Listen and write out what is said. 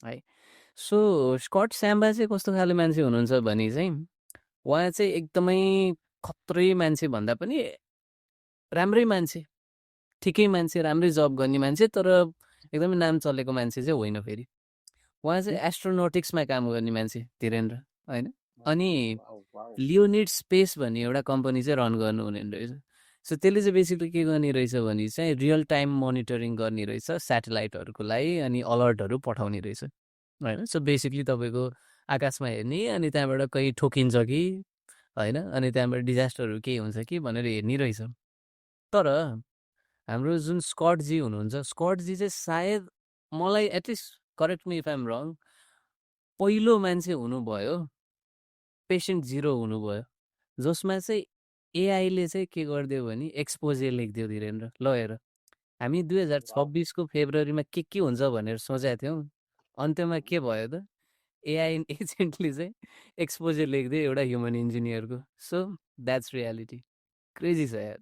है। So Scott स्याम्बा चाहिँ कस्तो खाले मान्छे हुनुहुन्छ भने चाहिँ उहाँ चाहिँ एकदमै खत्रै मान्छे भन्दा पनि राम्रै मान्छे, ठिकै मान्छे, राम्रै जब गर्ने मान्छे, तर एकदमै नाम चलेको मान्छे चाहिँ होइन फेरि। उहाँ चाहिँ एस्ट्रोनोटिक्समा काम गर्ने मान्छे धीरेन्द्र, होइन? अनि लियोनिड स्पेस भन्ने एउटा कम्पनी चाहिँ रन गर्नुहुने रहेछ। सो त्यसले चाहिँ बेसिकली के गर्ने रहेछ भने चाहिँ रियल टाइम मोनिटरिङ गर्ने रहेछ स्याटेलाइटहरूको लागि, अनि अलर्टहरू पठाउने रहेछ, होइन? सो बेसिकली तपाईँको आकाशमा हेर्ने, अनि त्यहाँबाट कहीँ ठोकिन्छ कि होइन, अनि त्यहाँबाट डिजास्टरहरू केही हुन्छ कि भनेर हेर्ने रहेछ। तर हाम्रो जुन स्कटजी हुनुहुन्छ, स्कटजी चाहिँ सायद मलाई at least correct me if I'm wrong, पहिलो मान्छे हुनुभयो पेसेन्ट 0 हुनुभयो जसमा चाहिँ एआईले चाहिँ के गरिदियो भने एक्सपोजे लेखिदियो धीरेन्द्र। ल हेर, हामी 2026को फेब्रुअरीमा के हुन्छ भनेर सोचेका थियौँ, अन्त्यमा के भयो त? एआई एजेन्टले चाहिँ एक्सपोजे लेखिदियो एउटा ह्युमन इन्जिनियरको। So that's reality. क्रेजी छ यार।